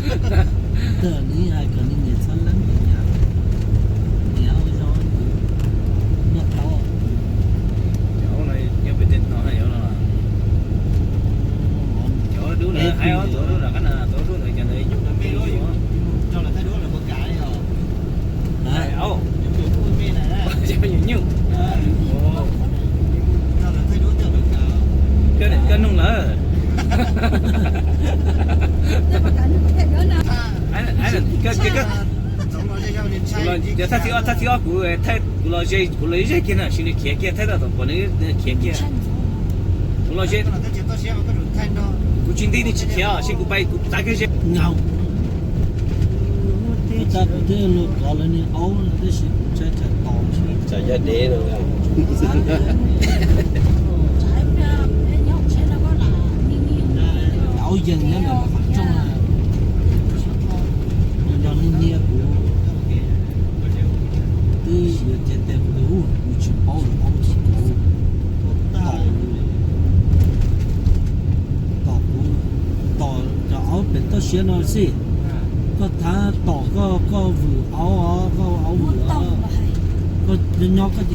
Tawm nws hais kom nws niam txhob leeb nws nyav, nws aub zoo noj taub. Cov aub no nyob pem tej no yuav no. Cov dub ntawd, haib ob tug dub ntawd, qab ntawd tau dub ntawd, cov ntawd nyuj ntawd me lawm. Nyuj. Koj noog lawm. Thaj thib ob, thaj thib ob kuv, kuv los ze, kuv los ze kiag na, sis nws khiav kiag, thaij tau tom pom nws khiav kiag. Kuv los ze, kuv tsis nti nws tsis khiav os, sis kuv pais kuv txav kiag ze. Kuv tab kuv twb luag kov lawv niag aub no tab sis kuv ntshai tsam tos tsis, tsam yog dev no. Aub yees nyob ntawm qhov rooj na, nws nrog niag niag kuv twb yuav cev tes kuv, kuv tsis paub lawm, aub tsis kuv tom, tom kuv, tom cov aub pem toj siab no xij. Koj thav tom koj, koj vwm aub, koj aub vwm os, koj nyob koj ces,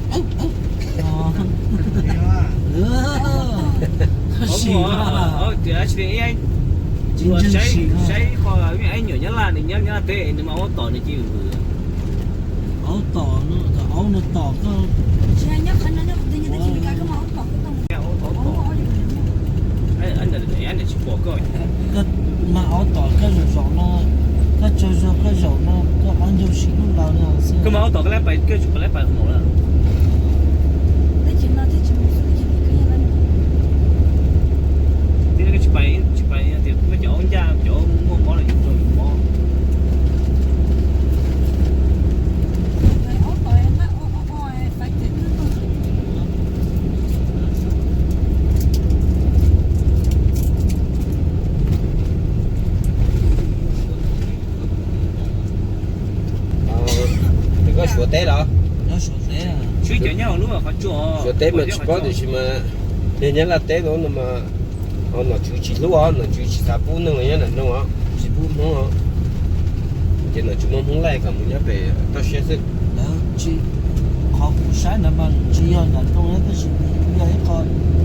koj sim, saib qhov ib nyuam nyab laj nws nyob nyob teb nws mas aub tom nws ces vwm. Aub tom no, aub no tom koj. Koj mas aub tom koj zaum zaum no, koj tsaug zog koj zaum no koj aub ncaug sim lub laus no xwb. Koj mas aub tom koj lab pais, koj tsis pais lab pais mus lawm. Tib no koj tsis pais, tsis pais tias muab cov aub ncaj, cov aub muaj mob los yus rau yus mob. Koj suav teb los? Suav teb mas tsis paub tiam sis mas yog nyob Laj teb no mas, ho nom tswv tsis hlub os, nom tswv tsis xav pub neeg los nyob nram nroog os, tsis pub Hmoob os. Ces nom tswv muab Hmoob laij kom mus nyob pem toj siab xwb. Qhov kuv saib ntawd mas tsis yog nram nroog tab sis yog ib qho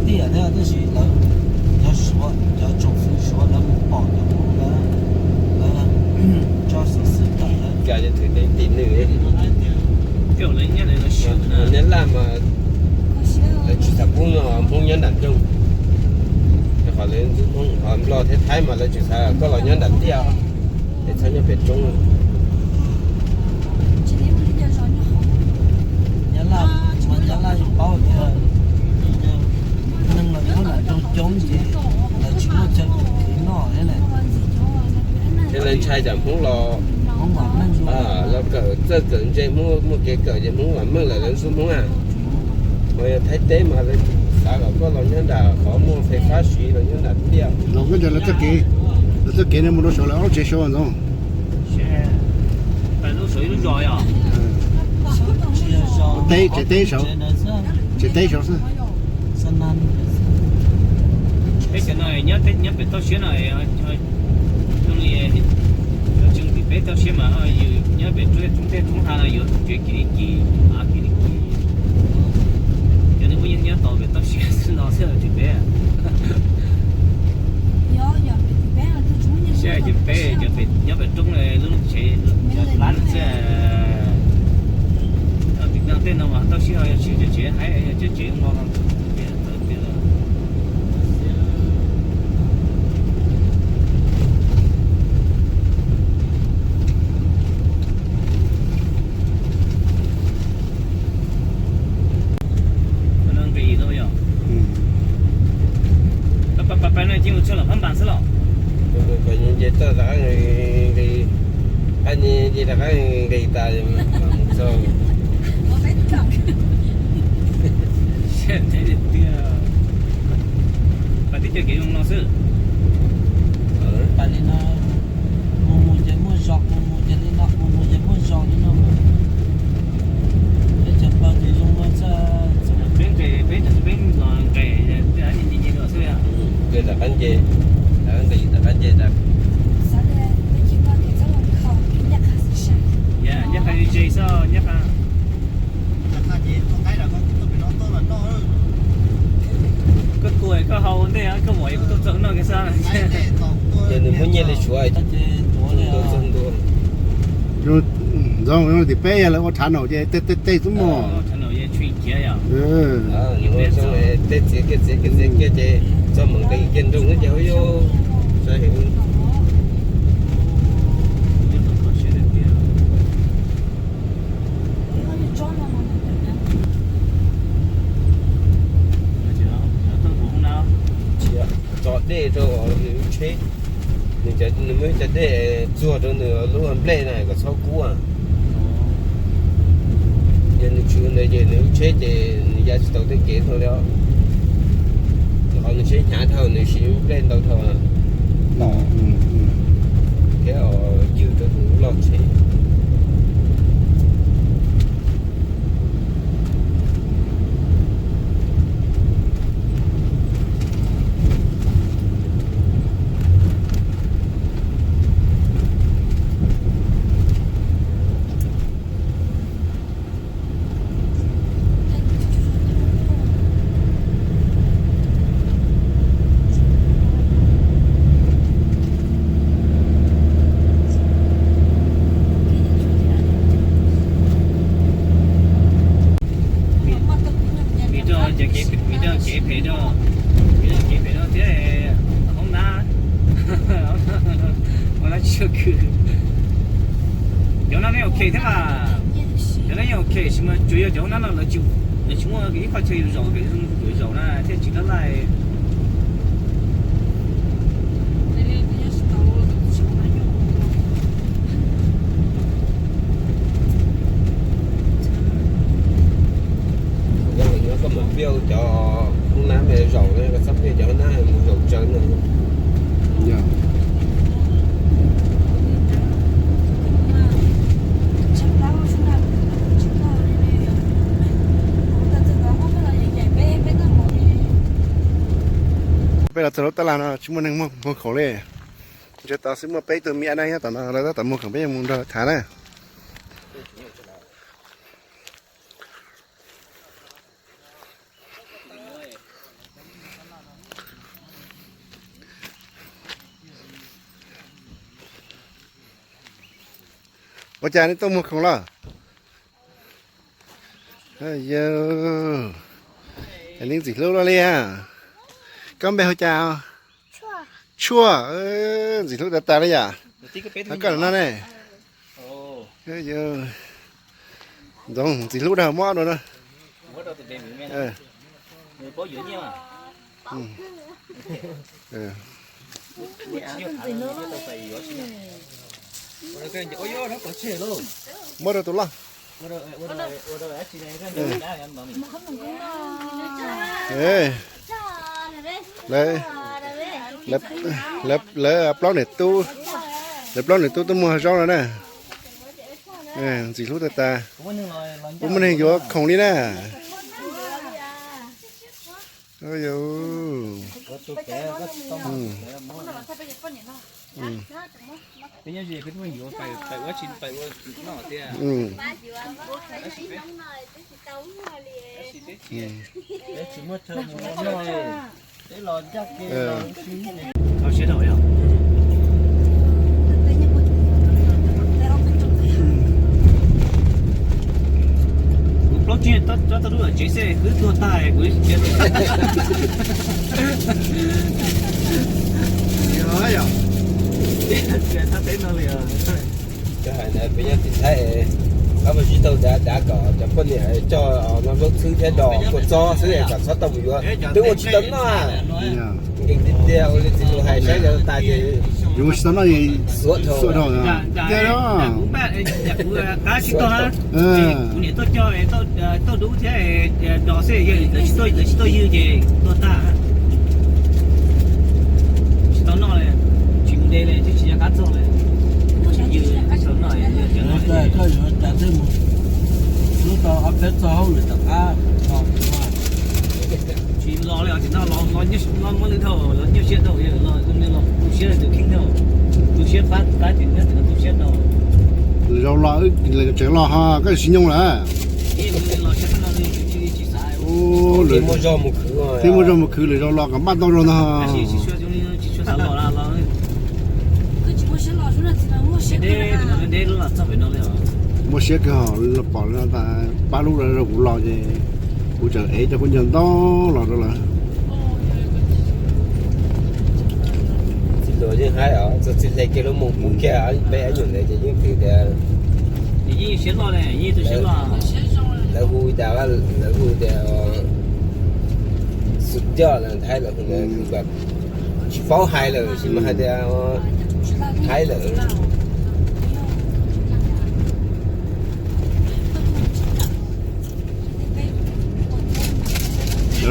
tiaj thiab tab sis lawv, cov Suav, cov tsoom fwv Suav lawv mus pom cov Hmoob ntawd, lawv tso xov xwm tawm lawv. Cas thwm tim nws, nyob Laj mas lawv tsis xav pub Hmoob nyob nram nroog. Rau qhov lawv ntxub Hmoob, ho Nplog thiab Thaib mas lawv tseem xav koj los nyob nram tiaj. Es txhob nyob pem roob. Nyab Laj, mas Nyab Laj yeej paub tias neeg los nyob nram nroog coob ces lawv tsis muaj chaw khwv noj thiab na. Ces lawv ntshai tsam Hmoob los, Hmoob mam meej, los kawm txawj kawm ntse, Hmoob muaj kev kawm ces Hmoob mam meej lawm lawv ntxub Hmoob na. Mas yog Thaib teb mas lawv xav kom koj los nyob nram qhov muaj fais fab siv los nyob nram tiaj. Los koj cov lawv txoj kev, lawv txoj kev no mus rau saud lawv ob lub tsev saud ntxoov. Lub saud ib lub zos yom. Teb, tsev teb saud, tsev teb saud xwb. Peb cov no nyob pem toj siab no, zoo li tsis peb toj siab mas yus nyob pem roob, tej roob ha no yuav tsev kiv li kiv, av kiv li kiv. Cov neeg muaj yeej nyob tau pem toj siab xwb no xwb tsis peb. Saib ces peb cov nyob pem roob lub tsev cov lab xwb. Tim no tej no mas toj siab ho yog tsis cov tsev haib, yog cov tsev no txawv tiag. Nqis no yog, pab pab pab no cia mus txog lawm phab npas xwb los? Nce toj rov qab nqis, qab nce rov qab nqis tas mus txog. Pab tib co kev zoo no xwb. Pab li no, mus mus ces muaj zos, mus mus ces li no, mus mus ces muaj zos li no. Peb cov pawg ces zoo no xwb. Peb nqes, peb nqes los nqes, nce nce los xwb. Nqes rov qab nce, rov qab nqes, rov qab nce tas. Ntxoov, tim peb yog lawv ua rhav naum ces tej tej tej xwb mog. Tej txiav kiag txiav kiag txiav kiag ces txog mus nqis kiag nroog xwb ces ua yus saib heev. Tso dej rau nws lub tsheb, nws muab cov dej txuag rau nws lub nplej na kom txhob kub. Yog nws tshwm ntawd ces nws lub tsheb ces nws ya tsis tau tej kev dhau li. Qhov nws tsheb hnyav dhau nws siv nplej ntau dhau, tom thiab ywg rau tus lub loj tsheb. Vim rau kev phem rau, vim rau kev phem rau thiab hoob nab ua lab tsis tshua khw. Cov no nej ok thiab mas, cov no yeej ok sis mas tsuas yog cov hoob nab no lawv tsis, lawv tsis muaj ib qho chaw yus zaum, yuav zaum na thiaj tsis laj laj. Koj mam piaj cov hoob nab zaum, koj txhob piaj cov hoob nab mus zaum tsawv no. Peb los txog lub tab laj no tsis muaj neeg muag khoom li. Ntshe tod xwb muaj peb tug me ab na nyob tom no, lawv tab tom muag khoom, peb yuav mus nrog lawv tham na. Ua cas nej tuaj muag khoom los? Yog, nej ntxim hlub luaj li. Koj npe hu cas? Tshuaj. Ntxim hlub tas tas li yom. Koj no ne? Ntxoov ntxim hlub dag, muab dua na. Muab rau tus loj. Lawv plaub niam tub, lawv plaub niam tub tuaj muag zaub no na. Ntxim hlub tas tas. Puas muaj neeg yuav khoom li na? Kuv plaub tsib tsob tau lub tsev xwb twb tuag tag kuv. Peb nyob tim Thaib, ob peb sib tau dav dav kom cov poj niam coj no zaub txhwb thiab dos kua txob xwb kom txhob tau mus yuav, twb ua tsis tau noj. Nkees tiag tiag, ua li txiv lus hais saib yog tas ces yuav tsis tau noj, xuav dhau. Kuv qab tsis tau na, kuv niam tuaj coj tauj dub thiab dos xwb, yog lawv tsis tuaj, lawv tsis tuaj ywg ces tuag tag. Tsis tau noj li, tsis mus de li, twb tsis nco qab txog li. Ywg tsis tau noj. Lub tau ob peb txog hauj lwm tom qab. Tsis los li os, ces no los muaj lwm dhau, los nyuaj siab dhau, los tu siab tus kheej dhau, tu siab pab pab ces nyob tim no tu siab dhau. Zaum los tseem los ho koj tsis nyoo lawm. Tsis muaj zog mus khwv, lwm zaum los kom npaj tau zog ntag. Tsis tshua xav los, los. Deb, deb lub los txog pem no li os. Muaj siab kawg hos, pom pab lub rau kuv los ces kuv tseem ev cov khaub ncaws ntau los rau lawv. Txiv hluas yeej haib os, txog txij hle kiag lub moo kub kiag peb ob nyuag ntawd ces yeej twb tias, yeej siab loj, yeej siab loj. Lawv hu cas, lawv hu tias xus coj lawm, Thaib lawv hu ntawd, tsis paub hais lawm sis mas hais tias haib lawm.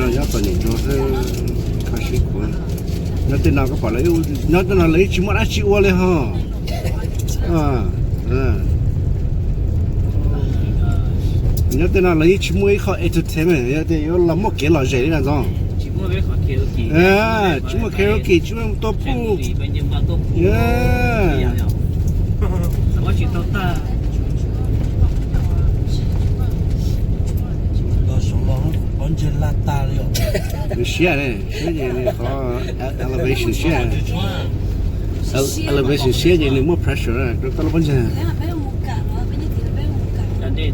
Nyob txom nyem ntsuag xwb, kho siab khuav. Nyob tej no koj pom lawv, nyob tej no lawv yeej tsis muaj dab tsi ua li ho. Nyob tej no lawv yeej tsis muaj ib qho entertainment, yog tias yuav los muaj kev lom zem li na ntxov. Tsis muaj karaoke, tsis muaj tua pug. Nws siab ne, siab ces nws qhov elevation siab. Elevation siab ces nws muaj pressure rau koj lub pob ntseg. Cuab dej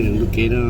nws tus kev no.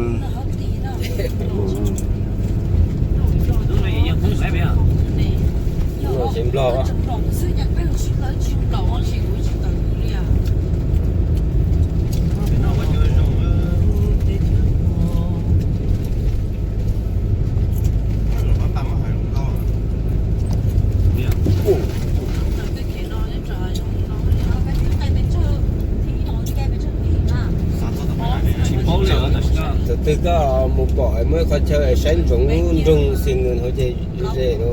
Tus twg koj mus pom muaj ib qhov chaw saib ntsoov lub nroog Xi Nws hauv ces ze no.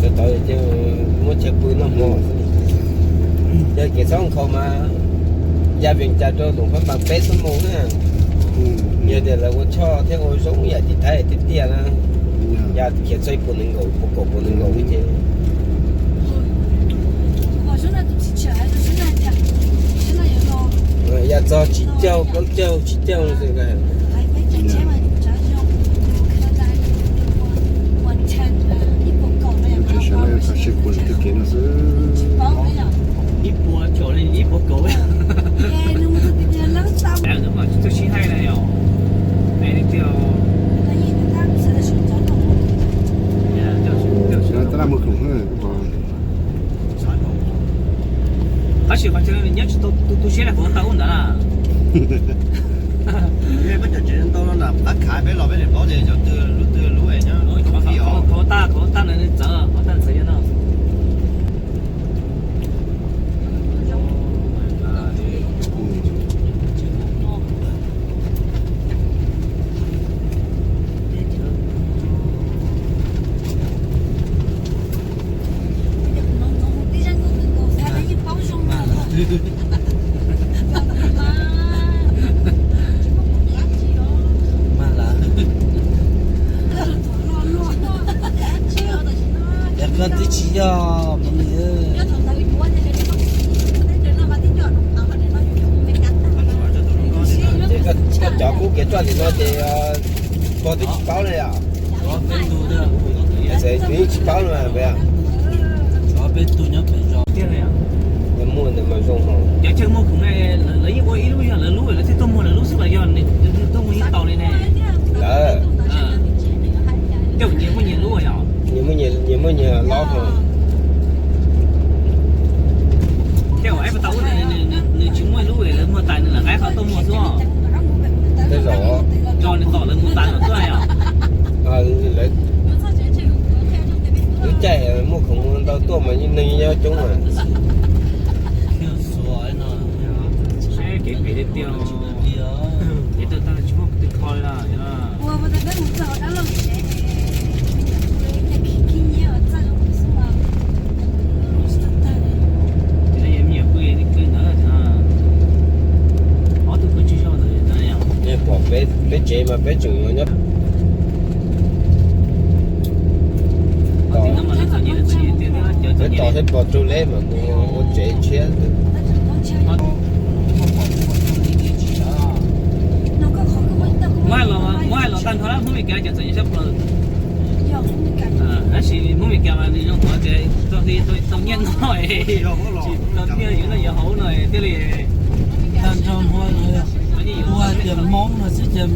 Tau tau ces muab chaw pw noj hmo. Yog kev txhob nkhaus mas ya Vees Cas rau Loos Phab Npas peb xuab moos na. Yog tias lawv ua choj thiab ua zoo yam tim Thaib tiag tiag na, ya khiav txog ib puas nees nkaum, puas kaum puas nees nkaum ces ya txog tsib caug plaub caug tsib caug xwb. Tsis sawv daws kho siab khuav twg kev no xwb. Ib puas caum li ib puas kaum. Tsis tau sib haij na yom. Tab laj muaj khoom. Tab sis qhov chaw nyob tsis tau tu siab li qhov tau ub ntawd na. Peb cov tsev ntau no na, qab khav peb los peb niam paub tias cov twg lub twg lub nyob. Qhov tag qhov tag no nws txawv, qhov tag txawv yog no. Koj twb tsis yog mus li. Ces koj cov kub kev roj tim no ces pog twb tsis paub li os. Txawm nws tsis paub li mas. Muaj ntawd mas zoo hos. Cov chaw muag khoom na, lawv yeej ua ib lub yog lawv lub, lawv thiaj tuaj muag lawv lub xwb los yog nws tuaj muag yeej tau li ne? Lawv. Coj nyias muaj nyias lub yom? Nyias muaj nyias, nyias muaj nyias lob hos. Tej uas ib puas tau ub ntawd nws tsis muaj lub, lawv muag tas nws lam nqa qhov tuaj muag xwb. Tej zaum tso nws tom lawv mus tas lawm tuaj yom. Lub caij muaj khoom ntau tuaj mas neeg nyob coob mas. Saib kev pem tiag tiag. Ces tau tag tsis muaj twg kho li lawm. Ces no yog me nyuam pw ntawd, ob tug pw tswj zog ntawd. Pom peb tsev mas peb tseem yuav nyob. Peb tos thiab pos rau leb mas mus ua tsev tshiab xwb. Muab hais los, muab hais los tag nrho lawm, Hmoob Mes Kas cov txom nyem tshaj plaws. Tab sis Hmoob Mes Kas mas nws zoo qhov tias txog li tau nyiaj no, tsis tau nyiaj yuav noj yuav haus no thiaj li tag nrho. Ua tias Hmoob no xwb ces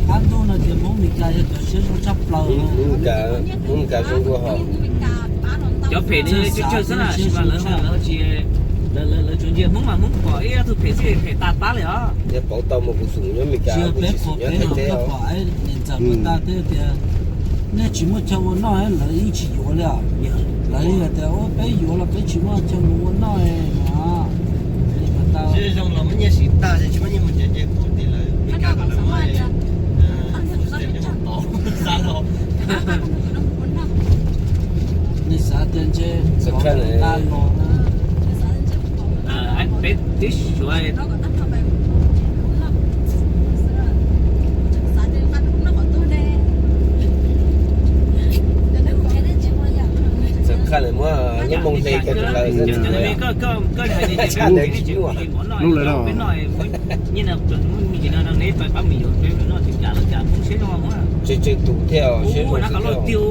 qab ntuj no ces Hmoob Mes Kas yog cov siab zoo tshaj plaws. Hmoob Mes Kas zoo dua hos. Cov phem ne tsawg tsawg xwb na, tab sis mas lawv, lawv tsis, lawv tsuas ntsia Hmoob mas Hmoob pom ib tug phem xwb phem tas pab li os. Yog pauv tau mus kuv xum nyob Mes Kas kuv tsis xum nyob Thaib teb os. Niam ntxawm puas tau thiab tias nej tsis muaj chaw ua noj lawv yeej tsis yuav li os. Lawv yeej hais tias peb yuav los peb tsis muaj chaw mus ua noj no. Zoo los muab nyiaj siv tag ces tsis muaj nyiaj mus nrhiav ces kuv tim lawv Mes Kas kom lawv muab tov xa los. Nej xav tias ntshe tag los na. Peb twb suav Txawm qhia lawm muab nyob moo hle kawg rau lawv xwb, tshaj ntawd tsis muaj. Hnub lawm no. Tsawg tsawg tus thiab os, siab zoo xwb thiab.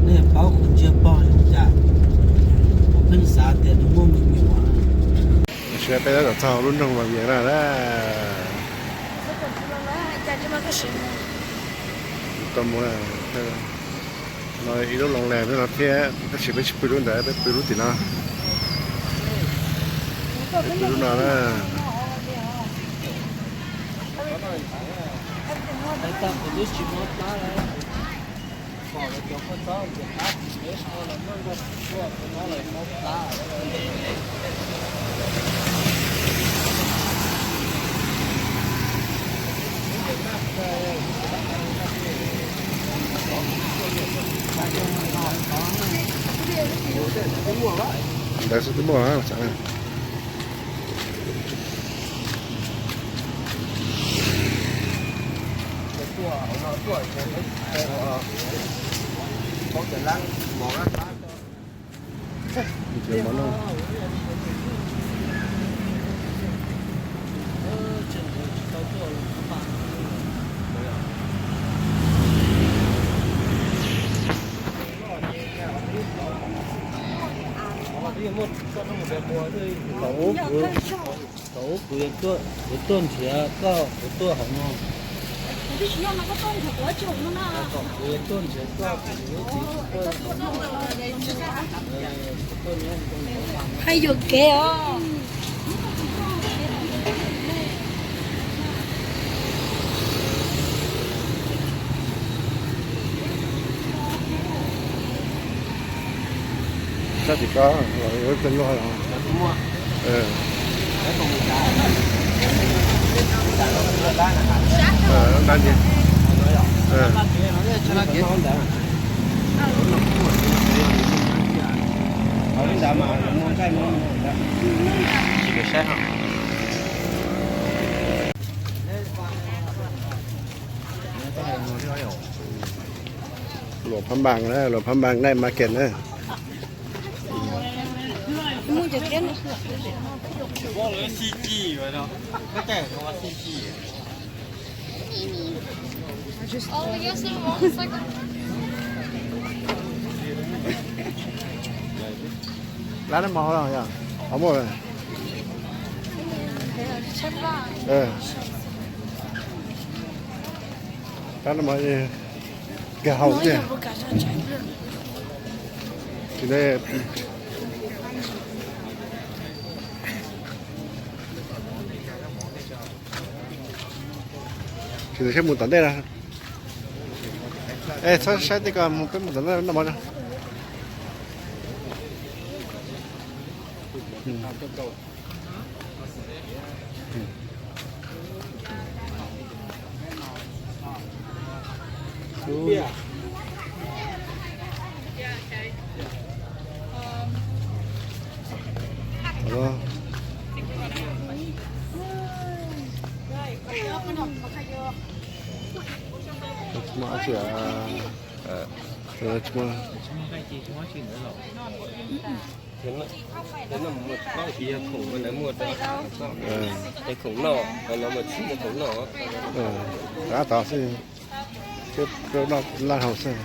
Nej paub kuv ntsia pog zoo cas, kuv pheej xav tias nws muaj me nyuam. Tam sim no peb tab tom txog lub nroog Vas Vias na. Tau mus no ib lub loo les no thiab, tab sis peb tsis pw lub ntawd, peb pw lub tim no. Peb pw lub no na. Ntawd xwb twb muaj. Thaum ub kuv yuav tuaj nrhiav koj, kuv tuaj hauv no. Kuv yuav tuaj nrhiav koj, kuv yuav txiv tuaj. Hais yuam kev os. Sab tim ko los ib tug nyuj los. Dab ntawd. Tsis saib hos. Luam Phab Npas na, Luam Phab Npas night market na. Lab nab mov hov los yog hov muaj. Lab nab mov kawg hau tiag. Tsis ntawd saib mus tom ntej na. Es txhob saib tej ko, mus peb mus tom ntej noj mov na. Muaj dab tsi? Tsis muaj. Tab tom xwb, noj laj hau xwb.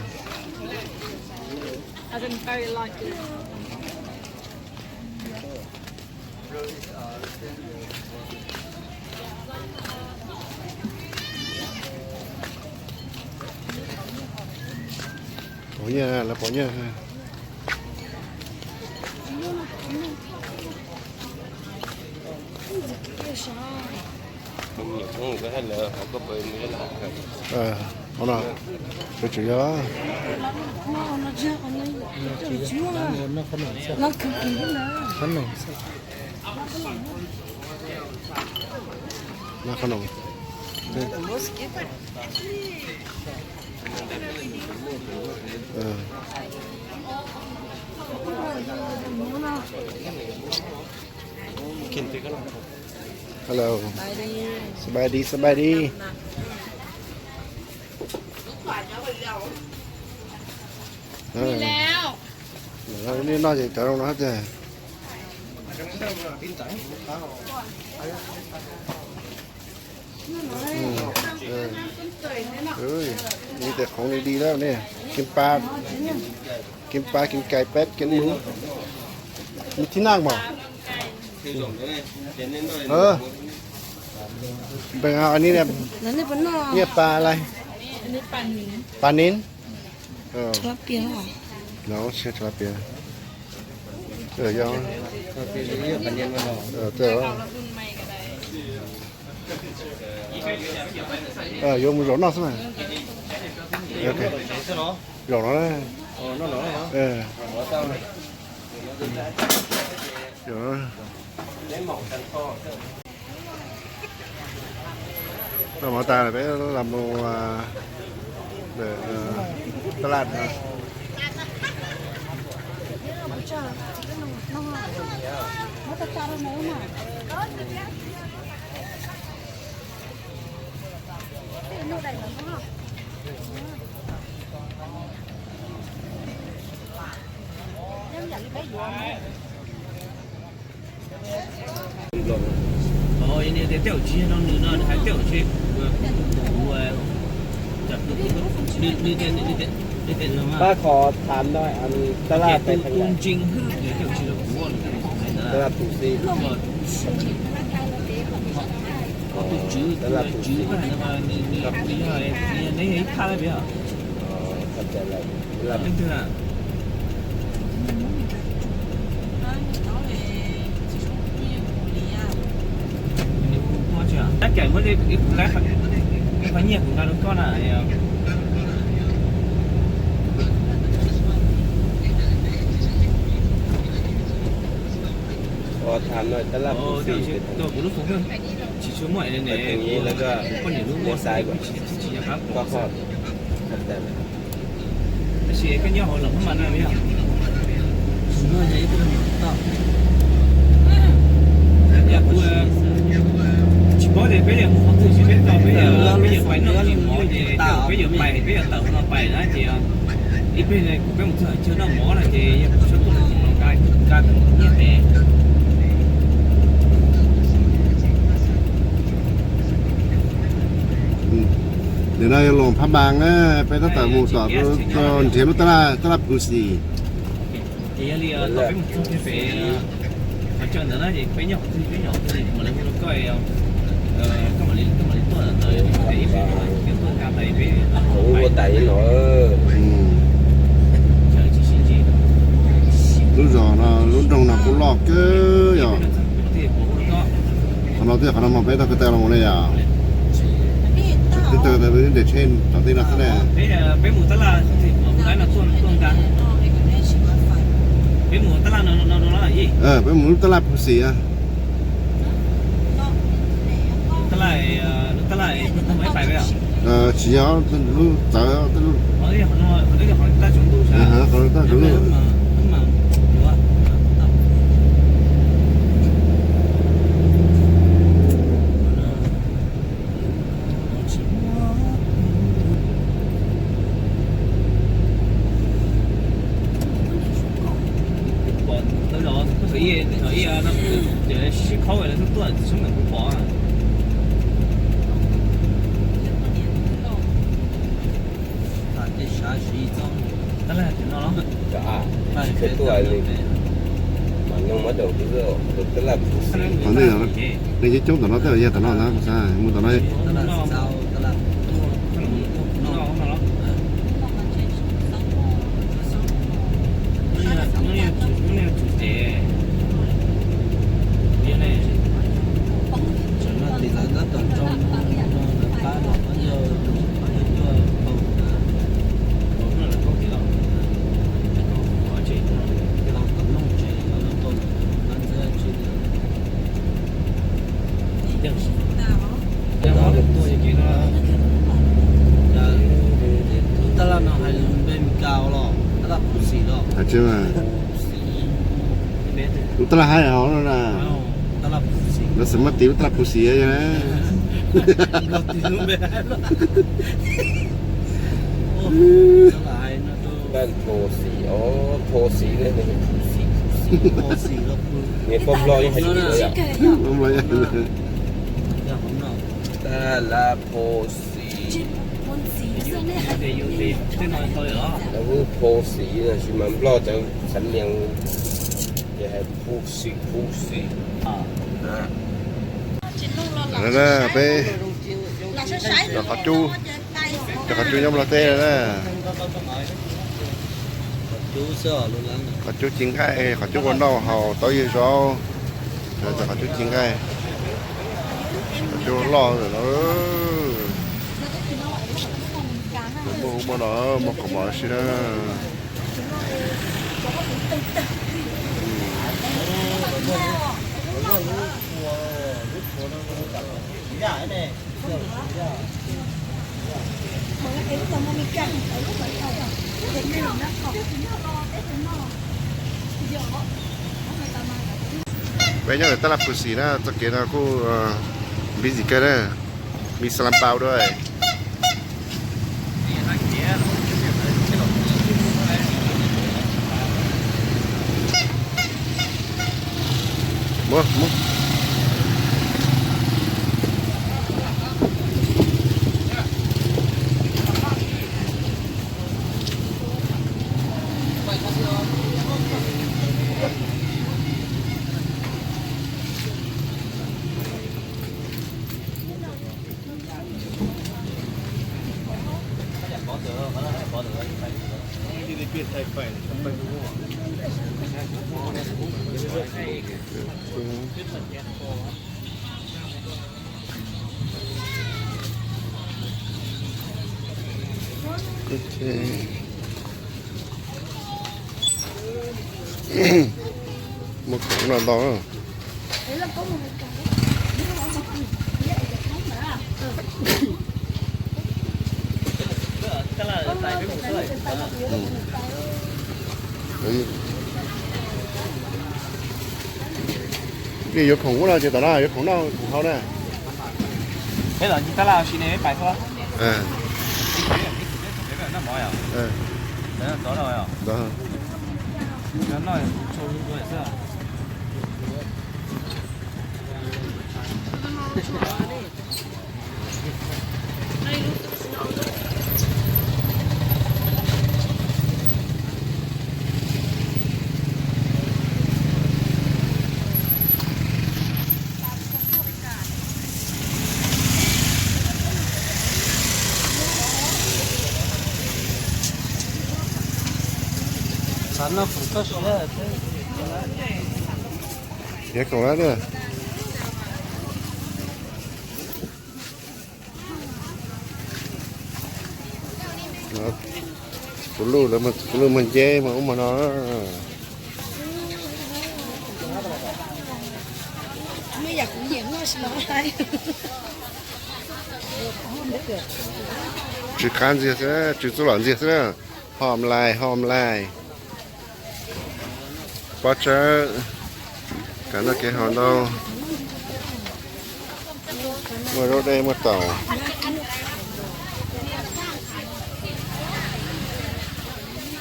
Pom nyiaj, lawv pom nyiaj. Ov no, tseem yog qhob noom. Hello. สบายดี สบายดี. Nej noj ces cov zoo no thiab tiag. Li tes khoov li di lawm ne. Kim pa, kim pa, kim kais peb kim mus. Nws thib naj mas. Nyiaj pa lais? Pa nin. Los sis tshav pias. Yuav mus zaum noj xwb mas. Zaum no. Noj mov tas peb los mus tab laj no. Pab qhov tham no, tab laj peb tham, tab laj pus xis. Tab laj pus xis. Tab kaim muab ib qho nyiaj kuv nqa rau koj na. Tham no tab laj pus xis. Kuv lub foos tsis tshua muaj internet, kuv poj niam lub muaj xwb, tsis nco qab pom. Tab sis koj nyob hauv los maj mam no yog. Yog kuv tsis paub tias peb yuav mus qhov twg, peb tau peb yuav pais noj mov ces peb yuav pais, peb yuav tawm hauv no pais na ces ib pliag kuv peb mus txog chaw noj mov no ces yog kuv tshua tuaj los nqa nqa nyiaj pem. Nim no yog Luam Phab Npaas na, peb tab tom mus tom nrhiav lub tab laj, tab laj Phu Xis. Ces yog li tau peb mus txog pem qhov chaw ntawd na ces peb nyob qhov twg peb nyob qhov twg mam li hu rau koj, koj mam li, koj mam li tuaj ntawd, ib pliag peb tuaj nqa tais peb ua tais li no. Lub zos no, lub nroog no kuj loj kawg yog. Qhov no twb yog qhov no mas peb taug ko taw los mus ne yom. Twb taug ko taw peb nres tsheb tom tej no xwb ne. Peb mus tab laj, peb mus tab laj no no no. Peb mus lub tab laj Phu Xis. Tab laj, tab laj, tsis yog lub txawv, qhov no tab tsaus ntuj. Khaub lawv tuaj tuaj tsis meem kuv pom. Tej sav siv txob tab laj tim no los. Tsis tuaj li. Mas no mas dau tus tab laj phuv xim. Qhov ntej no neeg coob coob tom no tej yog tom no na kuv xav mus tom no. Tus tab laj no hais lus npe Meskas los tab laj phuv xim los. Tus tab laj haib hov no na. Lawv xav muab tis lub tab laj phuv xim na. Tab laj phuv xim, o, phuv xim, phuv xim, phuv xim. Niam pog Nplog yeej hais li ntawd. Tab laj phuv xim. Lawv phuv xim los sis mas Nplog cov xeem Lias ces hais phuv xim, phuv xim. Peb cov qhov cub, cov qhov cub nyob Nplog teb na. Qhov cub ci nqaij, qhov cub ua noj haus tau ywg zaub. Cov qhov cub ci nqaij, qhov cub loj no. Muaj ub muaj no, muaj qhov mov si na. Peb nyob ntawm tab laj phuv xim na, txoj kev no kuj busy kawg na, mi xa la npau dua. Muaj khoom no ntau. Yuav khoom ub no ces tom no yuav khoom noj khoom haus na. Peb los ncig tab laj ua si ne, peb pais xwb. Siav khoom na. Kuv lub, kuv lub muag nceb mas ub mas no. Tsw qab ntxiag xwb, tsw txuj lom ntxiag xwb na. Ho mlai, ho mlai. Pob tsawb, kev noj kev haus ntau. Muaj zaub dej, muaj taum,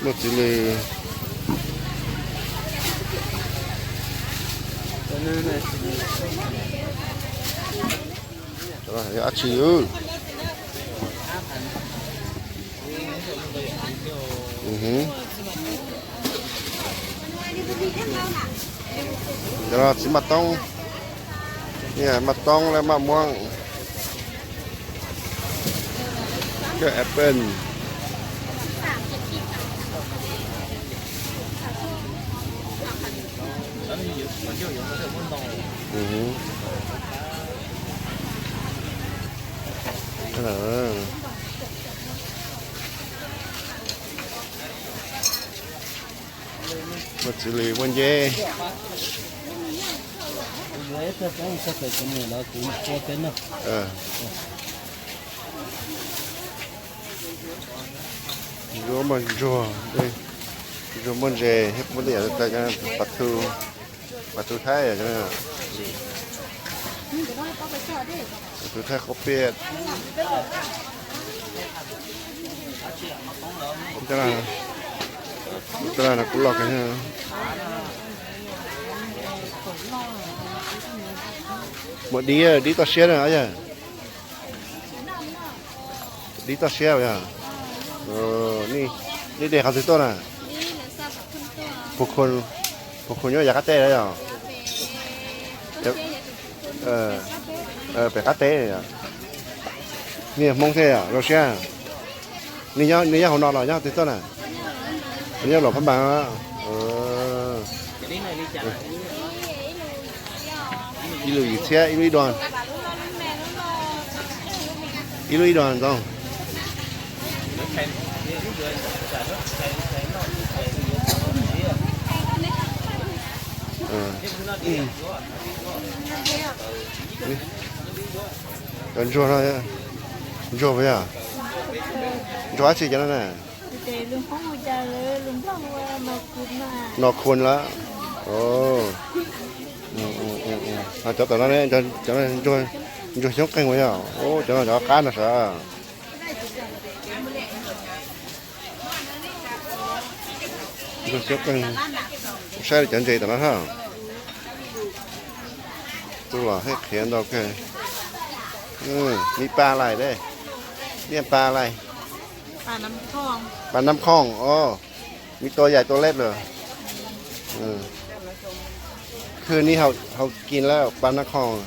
muaj txiv lws. Cov no yog dab tsi? Cov no txiv maj toob, maj toob lawv maj muab. Cov apple. Muaj txiv lws, muaj nceb. Ntsuag muaj ntsuag, ntsuag muaj ntses thiab, muaj tej yam tas, pas thu, pas thu thaib, pas thu thaib qhob piaj. Kuv loj kawg. Muaj dib, dib toj siab na yog. Dib toj siab yog. Nej de qhov twg tuaj na? Pus Khun, Pus Khun nyob yav qab teb yog. Pem qab teb. Nej Hmoob thiab yog, zoo siab. Nej nyob hauv no los nyob twg tuaj na? Nyob Luam Phab Npas. Ib lub yim txhiab, ib lub ib duas. Ib lub ib duas ntxoov. Cov ntsuag no, ntsuag puas yog? Ntsuag dab tsi cov no na? Noj Khun lawm. Cov tom no, cov ntsuag xyoob qeeg puas yog? Cov no cov qab no sav. Ntsuag xyoob qeeg, saib cov ntses tom no na. Tus los hej qhiav ntau kawg. Mi pa lais, mi pa lais. Pa Nab Khooj os, mi tua yaim tua leb lawm. Khwv ni hau kis lawm, pa Nab Khooj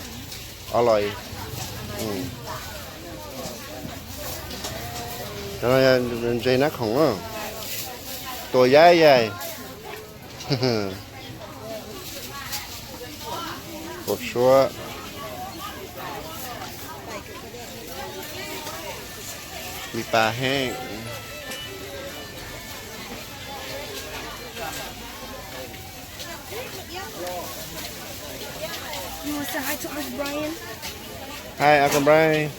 os los. Cov no ntses Nab Khooj, tua yaim yaim. Pos suab, mi pa heeb. Hi, Uncle Brian.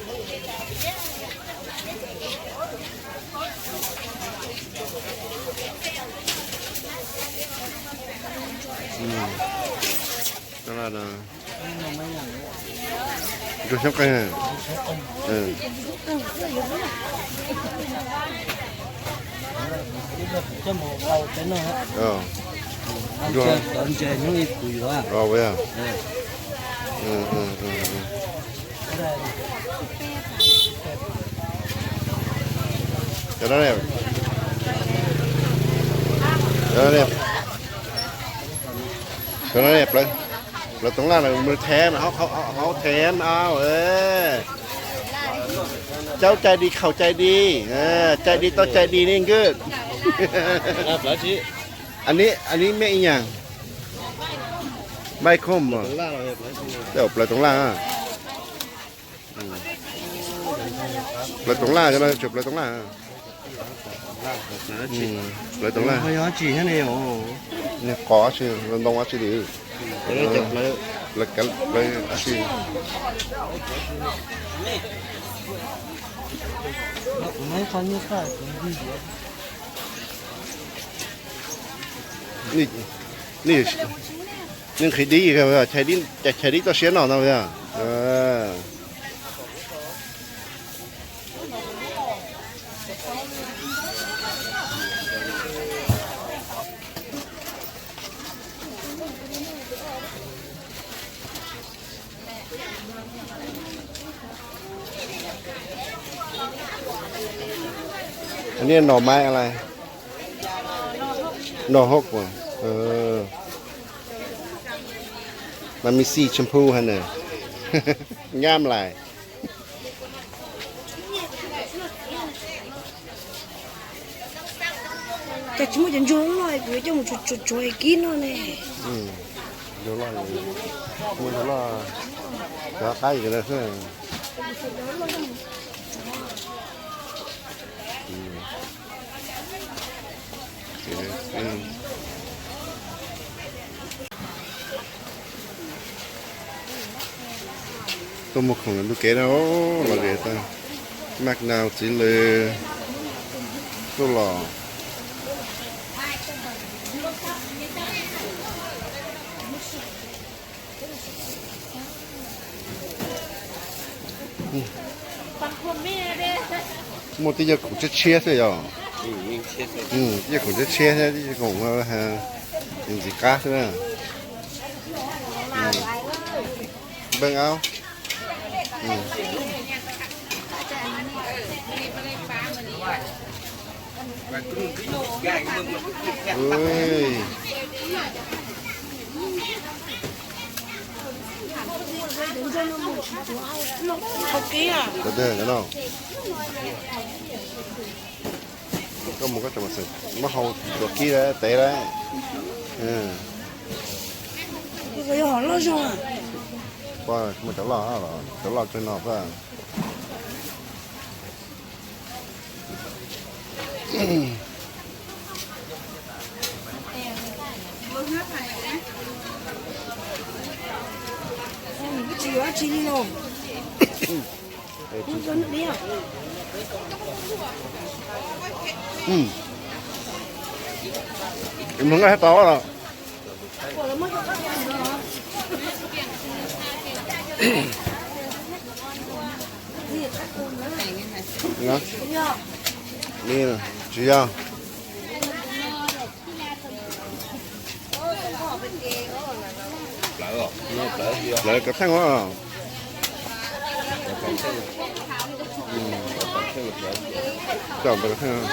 Ntsuag xyoob qeeg. Cov no ne, plaws toov laj na, mus thev, hauv thev no. Cauv cai di, khaum cai di, cai di tau cai di ne nkawd. Anis mej ib nyag, npaij khoom, tej zaum plaws toov laj. Plaws toov laj, cov no tsuas plaws toov laj. Plaws toov laj. Nws qos tsi, ntoo dab tsi li. Plaws dab tsi. Nej nqhis dib, chaw dib toj siab no ntag. Niaj no maiv a lai, no hoj kuas, mas mi xij tshampoo ha na, nyab lais. Cas tsis muaj cov ntsuag loj loj kuv yuav coj mus tsuav tsuav kib no ne. Ntsuag loj, muaj ntsuag loj, cov qab yim xwb. Tuaj mus khoom lub kev na, los li tag, maj nau txiv lws tuaj los. Muaj tib yog khoom tshiab tshiab xwb yom. Tib yog khoom tshiab tshiab thiab tib yog khoom ntxiv qab xwb na. Npeej aub. Koj mus koj tseem muab hau tsuav kib tev lawm. Muaj cov loj, cov loj tsev no. Mloog nkaj tau los. Tsis yog. Lawv kav theej os. Coj kav theej.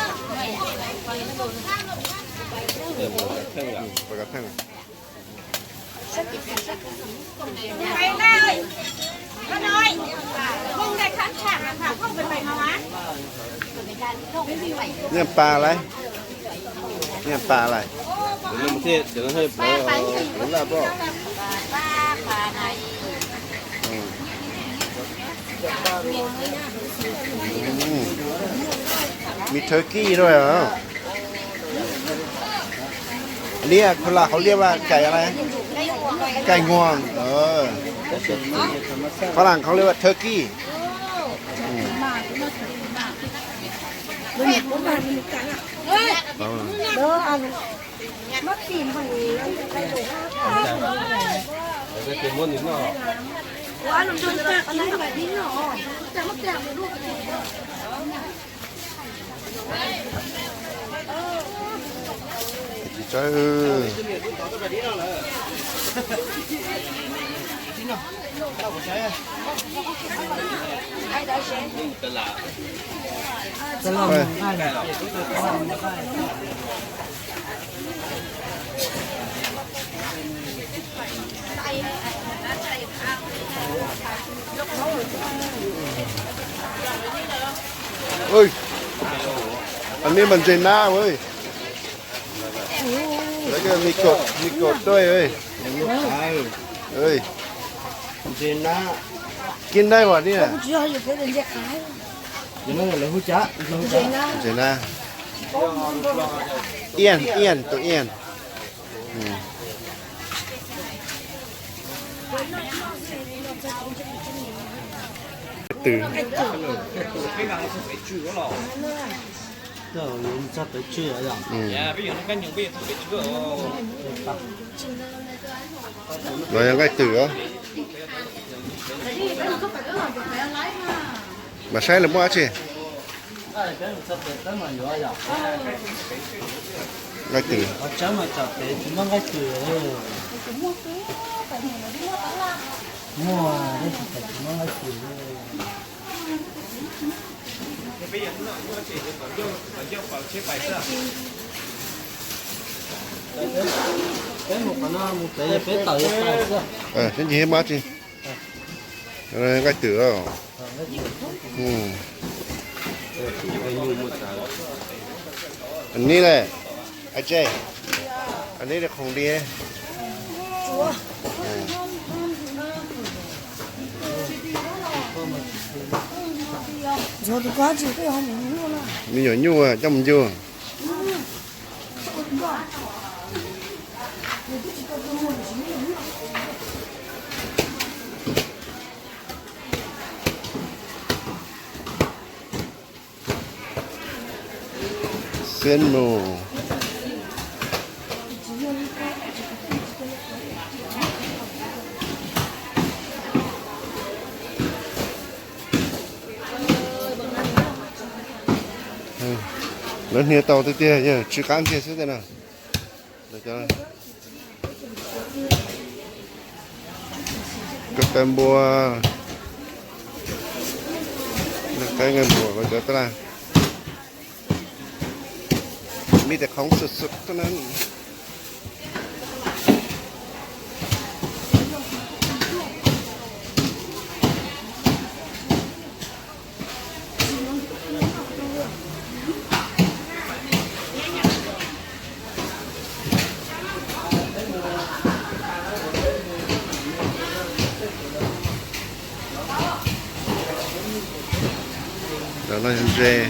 Nyiaj pa lais, nyiaj pa lais. Mi turkeyด้วยเหรอ Lia, Kuv Lam qhov liaj vas cais, cais nguas. Phab Lam qhov liaj vas turkey. Anij mas ntses nab, mi kaum tuaj. Kib nab as ni. Ntses nab. Ian, ian, tus ian. Tw. Los yog nqaij twm os. Mam saib lawv muaj dab tsi. Nqaij twm. Peb mus qhov no mus tsev, peb tawm yuav tawm xwb. Seb ncig hib mab tsi. Nqaij twm. Anib lawm, a tse, anib li khoom li. Me nyuam nyuj coj mus ncug. Xiab nus. Lawv hnia tau tiag tiag, tsw qab kiag xwb tej no. Koj qaib npua, qaib nqaij npua, koj cov taj laj, me tes qhoov xwm xwm tuaj na. Cov no yog ntses.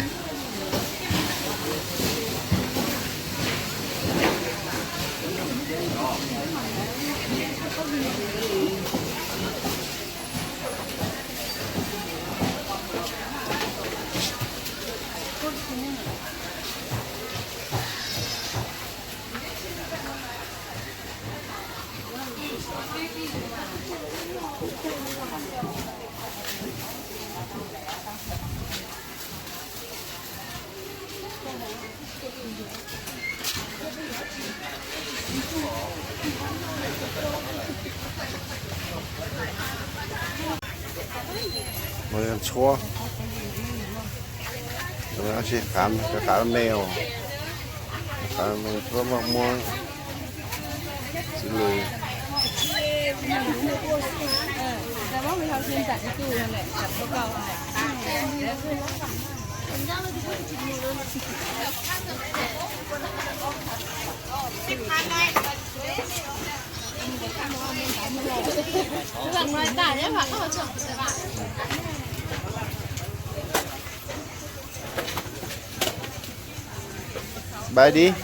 Tshuab, qav me, qav me tshuab maj muab txiv lws. Bai dib.